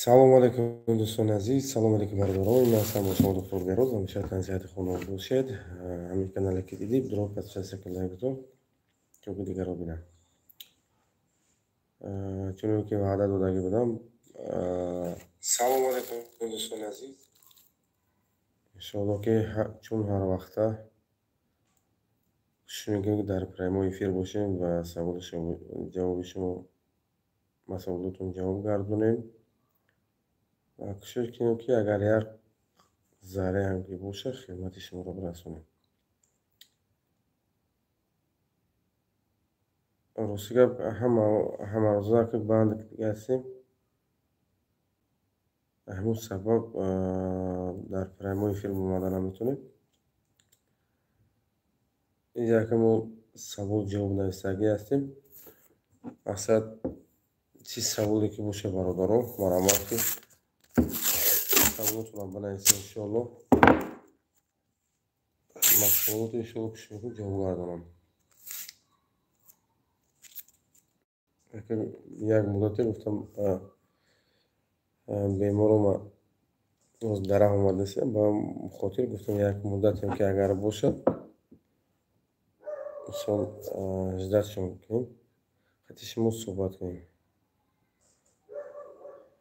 Салому алейкум, дӯстони азиз, салому алейкум, бародарон. Ман ҳастам бо шумо доктор Бероз. Ҳамеша тансиҳати хонавод бошед. Ҳамин канале ки дидӣ, дро подписаться лайк бутон, то ки дигарро бинам. Чуноне ки ваъда додагӣ будам. Салому алейкум, дӯстони азиз. Иншоалло ки чун ҳар вақта кӯшиш мекунем, ки дар прямой эфир бошем ва саволи шумо, ҷавоби шумо, ба саволотон ҷавоб гардонем ва кӯшиш кунем, ки агар як зарраам ки бошад, хидмати шуморо бирасонем. Рости гап, ҳамарӯза ки банд ҳастем, ҳамун сабаб дар прямой эфир омада наметавонем. Инҷа ки мо савол ҷавоб нависагӣ ҳастем. Мақсад, чӣ саволе ки боша, бародаро, марҳамат, ки саволотонам бинависем, иншоалло. Ма саволото иншоалло кӯшиш мекунем ҷавоб гардонам. Як муддате гуфтам, беморома боз дарах омадасем, ба хотир гуфтам, як муддатем ки агар бошад, мисол, ждать-шон кунем, хати шумо суҳбат кунем.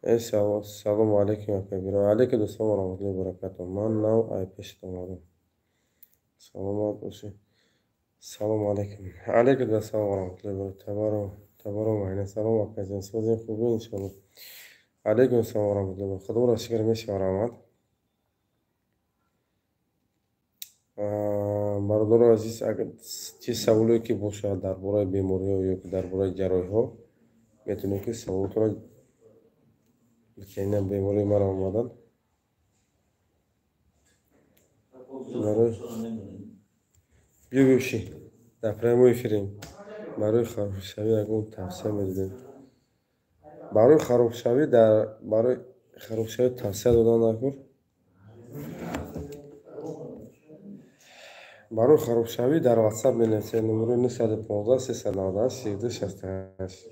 Э, салому алейкум, ака Биро. Алейкум ассалом ва раҳматуллоҳи ва баракатуҳ. Ман нав ай пешат омадам. Саломат бошӣ. Салому алейкум. Алейкум ассалом ва раҳматуллоҳи ва баракатуҳ. Табаро, табаро майна. Салом, акаҷон. Созем, хубӣ, иншоалло. Алейкум ассалом ва раҳматуллоҳи ва. Худоро шукр, мешава, раҳмат. Бародарои азиз, агар чӣ саволе ки бошад дар бораи бемориҳо ё ки дар бораи ҷарроҳиҳо, метавонед ки саволотонро бикунед. Бемории мара омадан. Барои биё биши, дар прямой эфирем. Барои харобшавӣ ягон тавсия медодем? Барои харобшавӣ, дар барои харобшавӣ тавсия додан накун. Барои харобшавӣ дар WhatsApp менависед, номерои 915 398 32 68.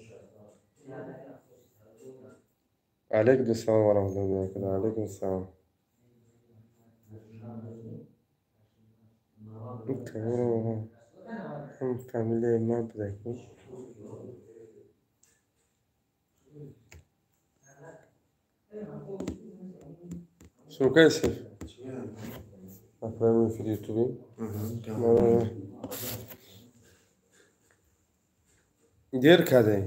Алейкум ассалом ва раҳматуллоҳи ва баракатуҳ. Алейкум ассалом. Табаро ҳам фамилияи ман будаку. Шуркай шеф. На прямом эфире Ютубе. Дер каде?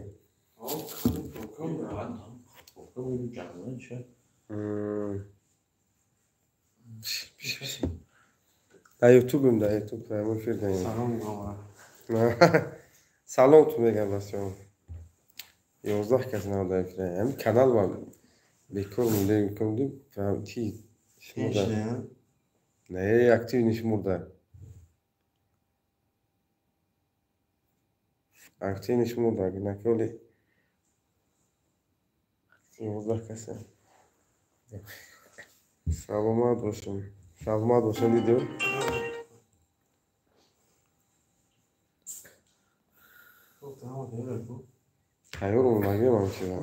Дар Ютубем, дар Ютуб прямой эфир даем. Салом ту мегам басён. 11 кас нав дар эфир. Ҳамин канал ва бекор монда, кунди чи шумурда. Не, активный шумурда. Активный шумурда, наколи 11 каса. Саломат бошем. Саломат бошем, дидем. Тайёр омадагиам ҳам чиза.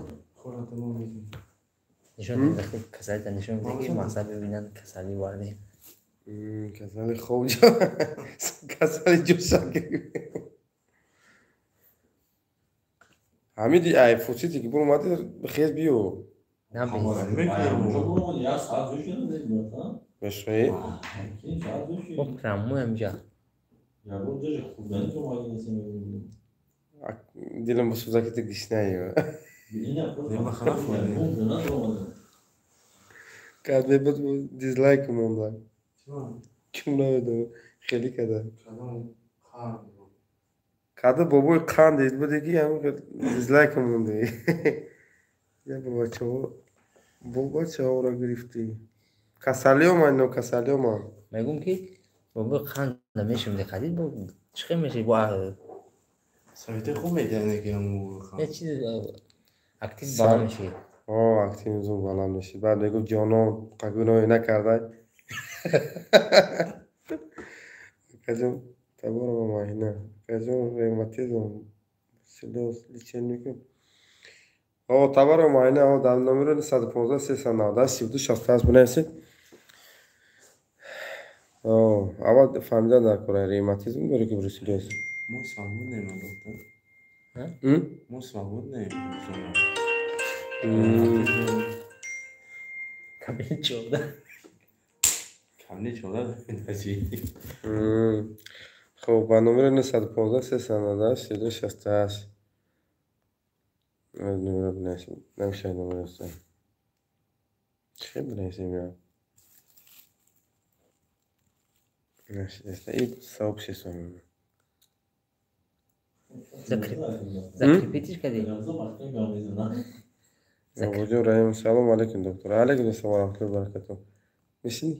Нишон касалита нишон медиҳад, ки мақсад бибинанд, касалӣ варди. Касали хоб, касали ҷӯшак. Ҳамиди ай фурсите ки буромади, хез биё. Мешоӣ? Прямой ҳамҷа. Дилам бисӯза, ки ту гишнаӣ. Кад мебуд, дизлайк монда. Ким намедонам, хеле када. Када бобои қанд дид буде, ки ҳамин дизлайк монда. Я бобачаҳо, бобачаҳоро гирифтӣ. Касалӣ омад, но касалӣ омад. Мегӯм, ки бобои қанд намешум диққат бо чӣ хел меши бо Совете хуб медиҳад ки я чиз актив баланд меши. О, актив зуд баланд меши. Баъд мегӯ, ҷонон, гуноҳе накардай. Акаҷон, таборова Маҳина. Акаҷон, ревматизм слез лечение мекунед? Табаро муайина дар номери 915 390 32 68 бинависед. Аввал фаҳмидан дар кора ревматизм дорӣ ки бруселлёз. Мо свободнем, доктор. Мо свободнем. Кабинет 14. Кабинет 14. Хуб, ба номери 915 390 32 68. Номер бинависем. Намешавад номер аст. Чӣ бинависем я? И сообщество. Закрепитиш кардӣ? Бобоҷон Раҳимов, салом алейкум, доктор. Алейкум ассалом ва раҳматуллоҳи ва баракатуҳ. Мешинӣ?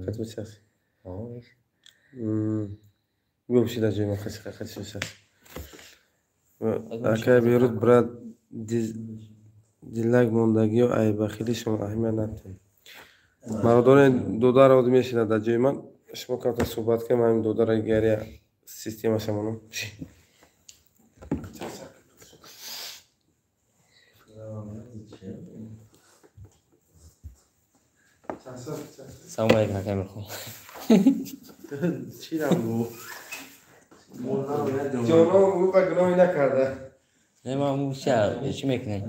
Хатиб час. Биё биши дар ҷои ман, хати час. Акай Беруд, брат, дилак мондагиё ай бахили шумо аҳамият надиҳед. Бародари додаро мешинад дар ҷои ман. Шумо камтар суҳбат кунем, ҳамин додара гария системаша монам. Салом алейкум, акай Мирхон. Чӣ рам гуфт? Ҷонон ӯ ба гуноҳе накарда. Не, ман чӣ мекунем?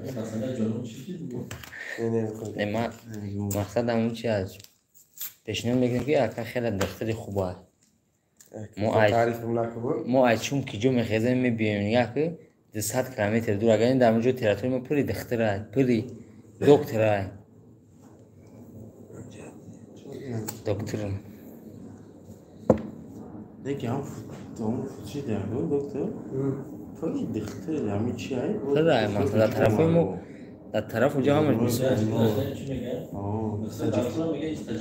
Не, ман мақсадам он чи аст? Пешниҳод мекунем ки ака хеле духтари хуб аст. Мо аз чун ки ҷо мехезем мебиёем, нигаҳ ки 200 километр дур, агар ин дар онҷо территория мо пури духтар аст, пури доктор аст. Доктор. Неки ҳам чӣ дем, доктор? Пури духтар ҳамин чи ай? Пур ай, масалан, дар тарафҳои мо, дар тараф уҷо ҳамаш бисёр.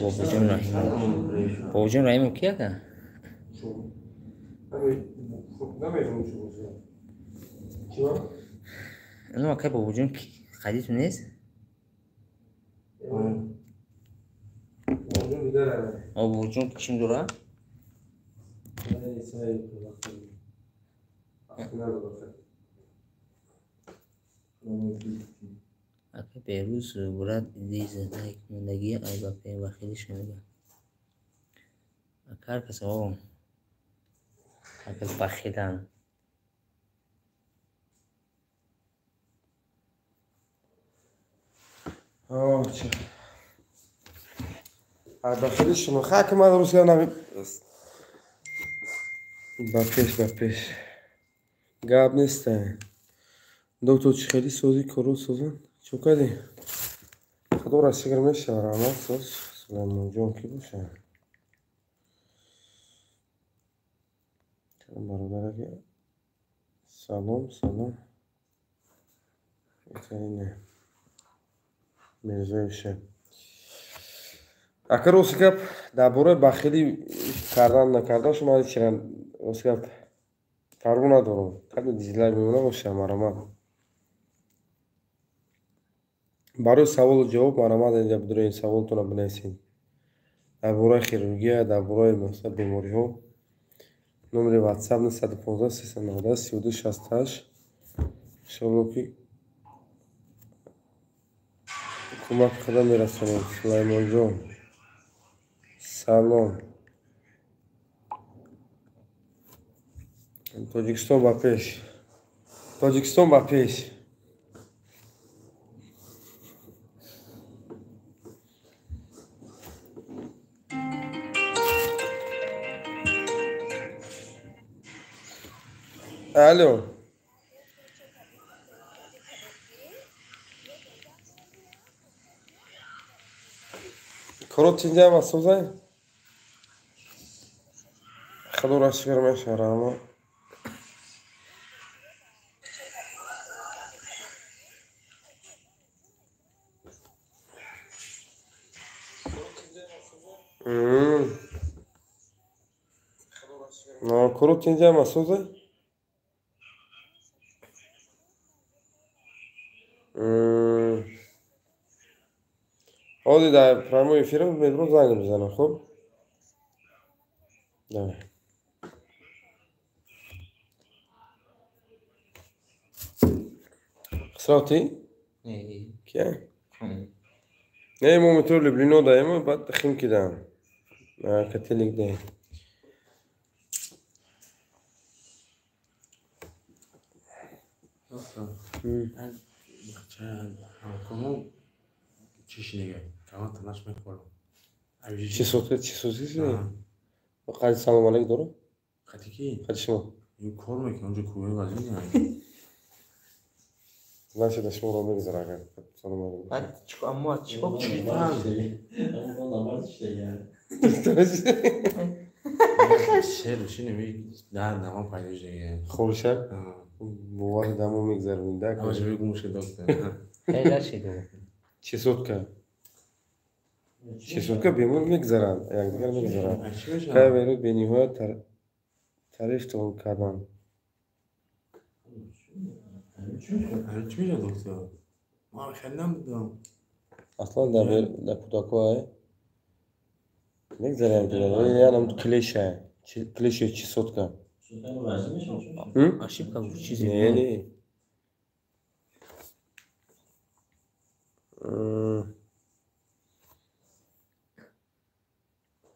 Бобоҷон Раҳимов. Бобоҷон Раҳимов ки ака? Ну, акай Бобоҷон қадиту нест? Бобоҷон чим дора? Ака Берӯз, брат, дизлайк мондагӣ ай ба бахилиш мегӯяд. Ака ҳар кас ҳар кас бахиланд. Бахили шумо. Хаки ман рӯз кардам. Ба пеш, ба пеш. Гап нест. Доктор, чӣ хеле сози коро созанд? Чӣ кардӣ? Худоро шукр мешавад, раҳмат соз. Сулаймонҷон ки бошад? Бародараки салом, салом. Беҳтарин. Мирзоев шаб. Ака рости гап дар бораи бахилӣ кардан накардан шумо чира рости гап парво надорам. Қадри дизлайк мемонад бошад, марамат. Барои саволу ҷавоб марамат инҷа бидуред, саволтонро бинависед. Дар бораи хирургия, дар бораи масалан бемориҳо. Номери WhatsApp 915 390 32 68. Иншоалло ки кӯмак худо мерасонем. Сулаймонҷон, салом. Тоҷикистон ба пеш. Тоҷикистон ба пеш. Алло. Корот тинҷам аст созай? Худоро шукр мешавад, раҳмат. Корот тинҷам аст созай? Ҳозир дар прямой эфирам медурам занг мезанам, хуб? Давай. Хисрав, ти? Кия? Не, мо метро Люблино даем, баъд Химки даем. Котелник даем. Чесотка, чесотка си? Қади салом алейк дору? Қади ки? Қади шумо. Кор мекунам, онҷо кӯҳи вазин. Значит, да шуморо мегузара агар салом алейк. Баъд чико, аммо чико? Шер, шини, да, дамо пайдо шуд. Хуршак? Бовар дамо мегузаронӣ, да? Ҳамаша бигӯ мушкил доктор. Хеле нашид. Чесотка. Чесотка бемор мегузаранд, якдигар мегузаранд. Кай беруд бениҳоят тарифтон карданд. Чӣ мешавад доктор? Ман хеле намедонам. Аслан дар кӯдакҳо мегузаранд, янам клеша, клеша чесотка. Ошибка в чизе. Не, не.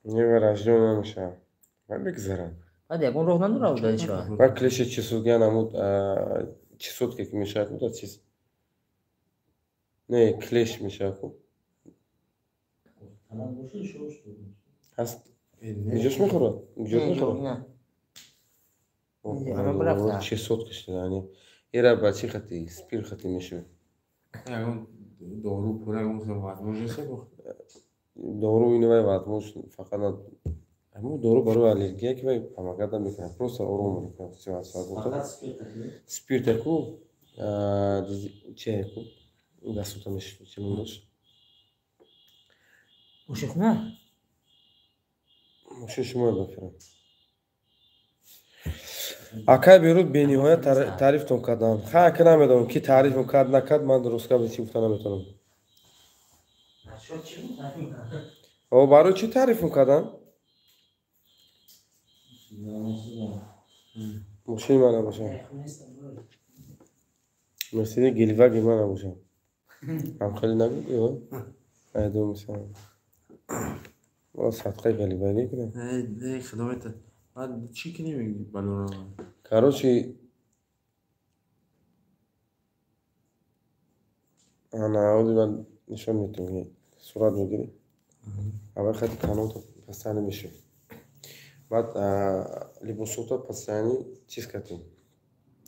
Новорождённый намешавад. Ва мегузаранд. Баъд ягон роҳ надорад удалить шавад? Ва клеша чесотка намуд чесотка ки мешавад, ку чиз. Не, клеш мешавад ку. Ҳаст. Иҷош мехӯрад? Иҷош мехӯрад? Чесотка шуда, яъне ира ба чӣ хати? Спирт хати мешавад. Ягон дору пура ягон возможность Дору ини вай возможно фақат ҳамун дору барои аллергия ки вай помогать мекунад, просто ором мекунад. Спирт ку че ку дастута мешавад, чӣ ном дошт? Мошинхона? Мошин шумо бафирам. Акай беруд бениҳоят таърифтон карданд. Ха, ака намедонам ки таърифм кард накард, ман дуруст гап чӣ гуфта наметавонам. О, барои чӣ таърифм карданд? Мошини ман набошад. Мерседес Гелваги ман набошад. Ҳам хеле нагӯ, айдо мешавам. Мо садқаи Гелваги кунем. Не, худо метавонад. Баъд чӣ кунем баллонро? Короче, ана ози ман нишон медиҳам, сурат мегирӣ. Аввал хати каното постоянно мешавад. Баъд либосото постоянно чиз кардем.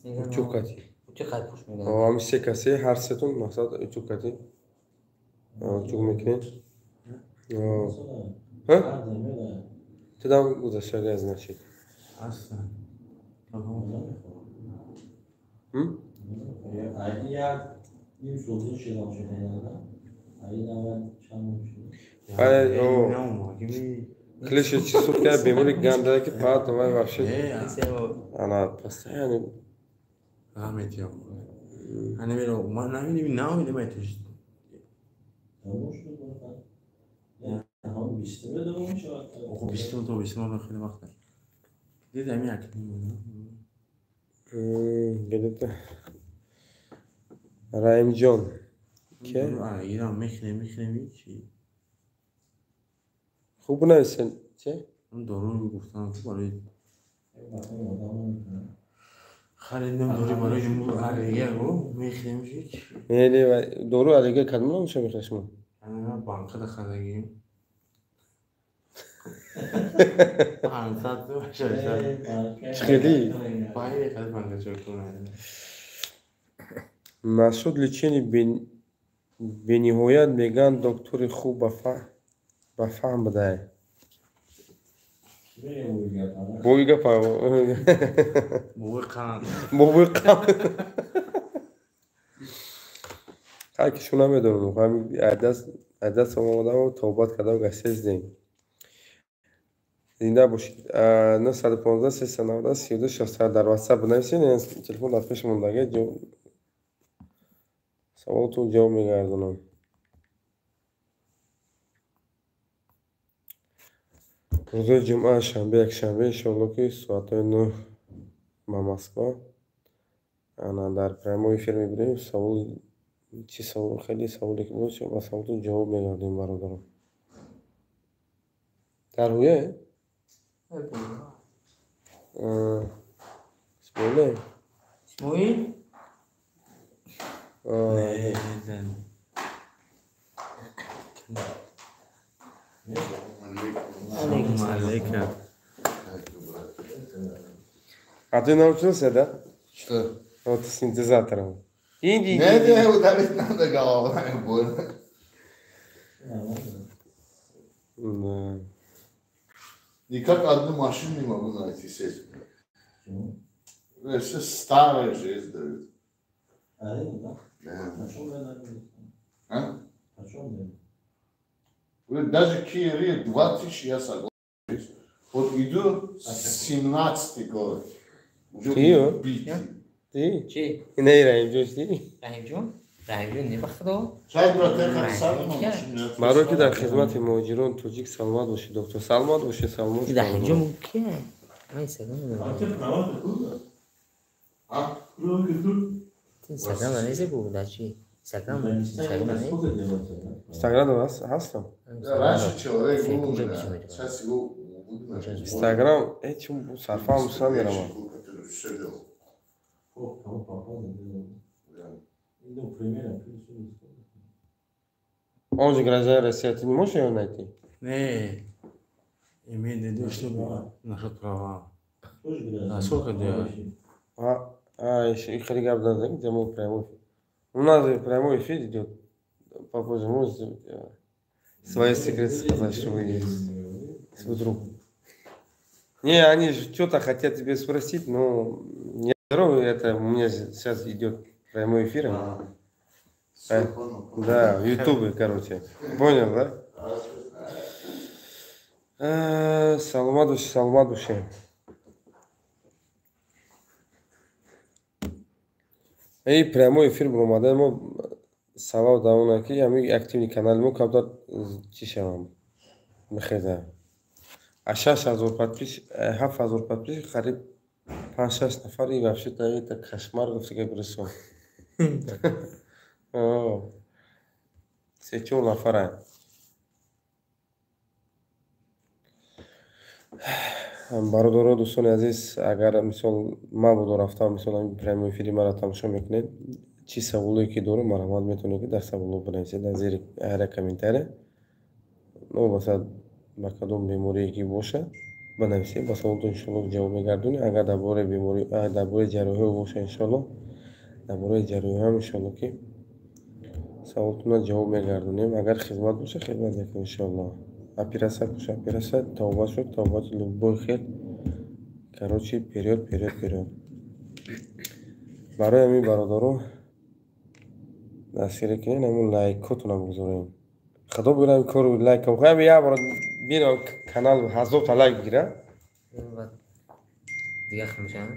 Утюг кардем. Утюг қайпӯш мегардад. Ҳами се касе, ҳар сетон мақсад утюг кардем. Утюг мекунем. Тудам гузаштага значит. Клеша чесотка бемори гандара ки паат вай вообще ана постоянно Раметиё. Ана меро, ман намедонам, намедонам айтиш. Охо 20 то 20 хеле вақт аст. Дидам як Где-то Раимҷон. Ке? Ирам мехнем чи? Хуб нависен, че? Дору гуфтам ки барои харидам дору барои аллергия го мехнем чи? Не, не, дору аллергия кадом намеша мехоҳед шумо? Ана банкада харидагим. 500 то 600. Чӣ хеле? Бай хеле банка чор кунад. Насчёт лечения бениҳоят мегӯянд доктори хуб ба фаҳм будай. Бобои гапа. Бобои қанд. Бобои қанд. Ҳар ки шу намедонам. Айдаст омадам тавбат кардам гаштездем. Зинда бошед. 915 390 32 67 дар WhatsApp бинависед, телефон дар пеш мондаги. Саволтон ҷавоб мегардонам. Рӯзои ҷумъа, шанбе, якшанбе иншоалло ки соатҳои 9 ба Москва ана дар прямой эфир мебинем, савол Чи савол, хеле саволе ки боша, ба саволтон ҷавоб мегардем, бародарон. Дар ҳуя? Исмоиле? Исмоил? Алейкум. А ты научился, да? Что? Вот синтезатором. Иди, нет, я ударить надо, голова больно. Да. Никак одну машину не могу найти сесть. Это старая жизнь дают. Да? А? Даже Kia Rio 2000 я согласен. Вот иду 17-й год. Кио? Ти? Чи? Не, Раҳимҷон, ти? Раҳимҷон? Раҳимҷон не бахудо? Барои ки дар хизмати муҳоҷирон тоҷик саломат бошед, доктор. Саломат бошед, саломат бошед. Раҳимҷон кие? Ман Инстаграм надорам. Инстаграм нанезе бу, дар чи? Инстаграм нанезе? Инстаграм ҳастам. Инстаграм ҳеҷ сарфаам намеравам. Он же гражданин России, ты не можешь ее найти? Не, имеет в виду, что насчет права. А сколько делать? А, еще и где мы прямой эфир. У нас же прямой эфир идет. Попозже можете свои секреты сказать, что вы есть свой друг. Не, они же что-то хотят тебе спросить, но я здоровый, это у меня сейчас идет прямой эфир. Да, в Ютубе, короче. Понял, да? Саломат боши, саломат боши. Эй, прямой эфир баромада мо савол давона ки ҳамин активный канали мо камтар чӣ шавам бихеза. А 6000 подписчик, 7000 подписчик, қариб 5-6 нафар, и вообще-то это кошмар, гуфтага бирасо. Се-чор нафара. Бародаро, дӯстони азиз, агар мисол мабодо рафтам, мисол ҳамин прямой эфири маро тамошо мекунед, чӣ саволое ки доред, марҳамат, метавонед ки дар саволҳо бинависед дар зери ҳар як комментария. Новобаста ба кадом беморие ки боша, бинависед, ба саволтон иншоалло ҷавоб мегардонем. Агар дар бораи беморӣ, дар бораи ҷарроҳиҳо боша, иншоалло дар бораи ҷарроҳиҳоам иншоалло ки саволтонро ҷавоб мегардонем. Агар хизмат боша, хизмат мекунем иншоалло. Операция боша, операция, тавба шуд, тавба, любой хел. Короче, вперёд, вперёд, вперёд. Барои ҳамин, бародаро, дастгирӣ кунед, ҳамун лайкотонро бигузоред. Худо бирам кору лайк ҳам як бор бинам, канал 1000 та лайк бигира. Дига хел.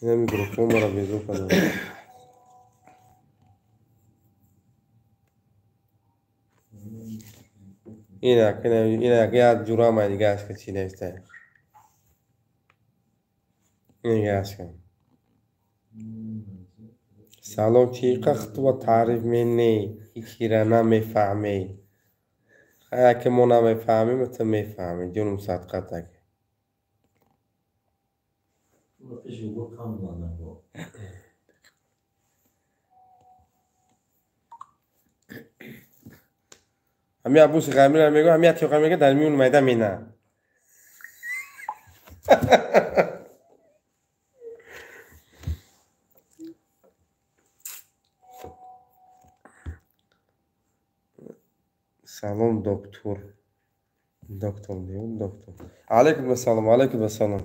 Инами микрофон маро безор кардам. Инак, инак як ҷурама дига аст ки чӣ нависта. Дига аст. Салом, чӣ қа таъриф менӣ, ҳечкира намефаҳмӣ. Яке мо намефаҳмем, ту мефаҳмӣ. Ҷонум садқатак. Ҳами Абуси Ғамира мегӯ, ҳами Атиқа мега, дар миён майда мена. Салом, доктор. Доктор, не, доктор. Алейкум ассалом, алейкум ассалом.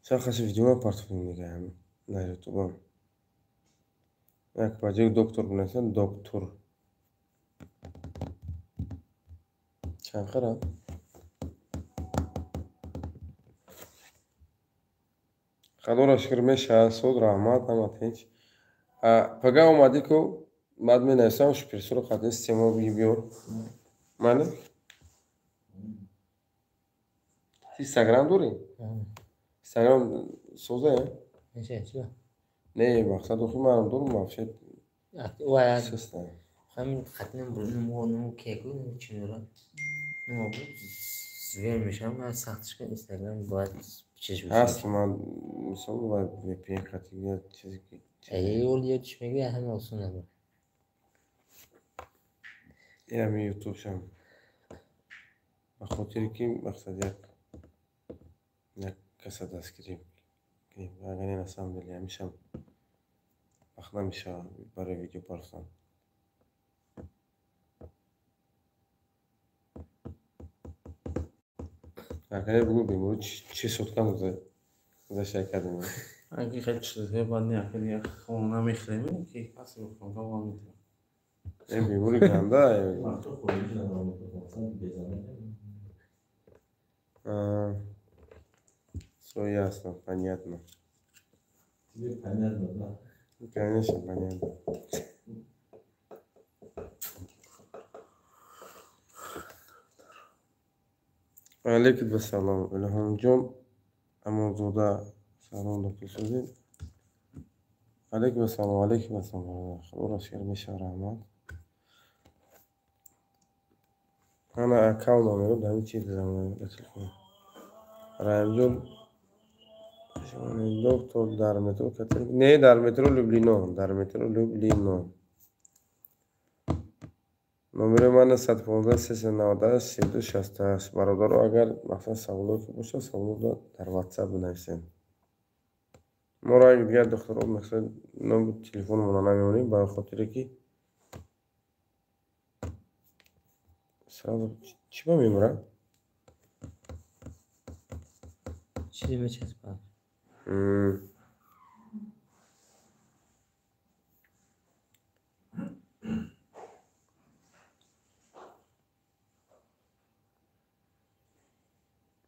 Ча хаси видео партофтем дига ҳами дар ютубам. Як ба ҷои доктор бинависед доктор. Чанд хара? Худоро шукр, мешавад, суд раҳмат, ҳама тинч. Пага омадӣ ку, баъд менависам, шприцро қатъи система биёр. Майли? Инстаграм дорӣ? Инстаграм соза? Не, мақсад охи манам дорум, вообще. Суста. Ҳамин хатинам нуму кеку чинура. Нуму звер мешавам, ман сахтиш кун Инстаграм бояд чиз ҳаст, ман мисол VPN хати чизе ки Эй, ол ё чӣ мегӯяд, ҳама осон набуд. Инами Ютуб шам. Ба хотире ки мақсад як каса дастгирӣ кунем. Агар не, на самом деле ҳамешам вақт намешавад барои видео партофтан. Агар не, бугӯ, беморӣ чӣ соткам гузашта кардем? Аги хеле чизҳои бад не, аки дигар хона мехӯрем, ки пас мехӯрам, метавонам. Э, беморӣ ганда. Всё ясно, понятно. Тебе понятно, да? Конечно, понятно. Алейкум ассалом, Илҳомҷон Амонзода. Салом, доктор Сузин. Алейкум ассалом, алейкум ассалом. Худоро шукр, мешавад, раҳмат. Ана аккаунт номеру дар ҳамин чиз дидам дар телефон. Раҳимҷон, доктор, дар метро не, дар метро Люблино, дар метро Люблино. Номери ман 115 398 32 68. Бародаро, агар мақсад саволое ки бошад, саволро дар WhatsApp бинависед. Моро агар дигар духтаро мақсад номери телефонмонро намемонем, ба хотире ки сразу чӣ ба мемурад? Чизе мечаспад.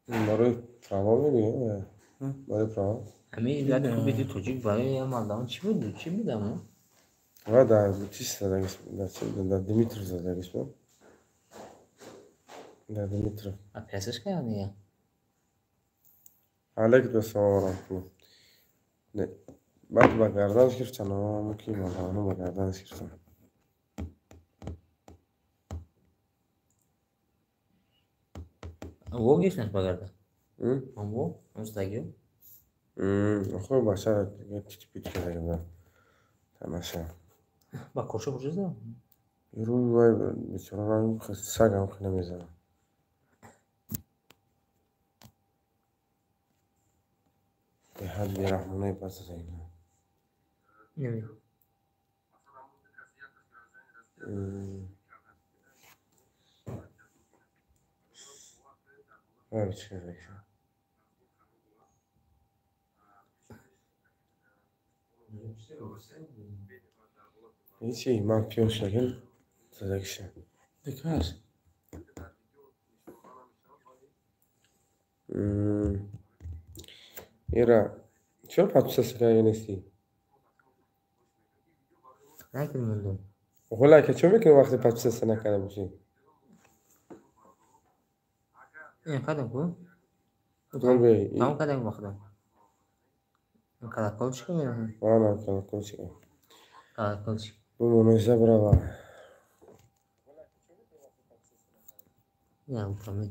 Барои права мегӯям, барои права. Ҳамин иллати хуби тоҷик барои мардамон чӣ буд? Чӣ буд амо? Ва дар чӣ задагиш, дар чӣ, дар Димитров задагиш буд. Дар Димитров. А пясаш карданд дигар? Алейкум ассалом ва раҳматуллоҳ. Не, баъд ба гарданаш гирифтан, ҳамо ки мардамоно ба гарданаш гирифтан. Во гирифтанаш ба гардан? Ҳамво? Ҳамон задагиё? Охир бача тит-пит карда буданд. Танаша. Ба коршо бурда зад? Ирӯз вай бечора ранг сагам хеле мезанад. Беҳад бераҳмонаи бад задагӣ. Намехоҳам. Вай чӣ кардагиша? Ҳечи, ман пиён шудагим задагиша. Дикаш. Ира, чаро подписаться карда нестӣ? Накардам мондам. Охо, лайка чо мекунӣ вақте подписаться накарда бошӣ? Кардам ку? Тамом кардам ба худам. Колокольчик мераҳам. Ана колокольчик. Колокольчик. Бумоноза брава. Я управление.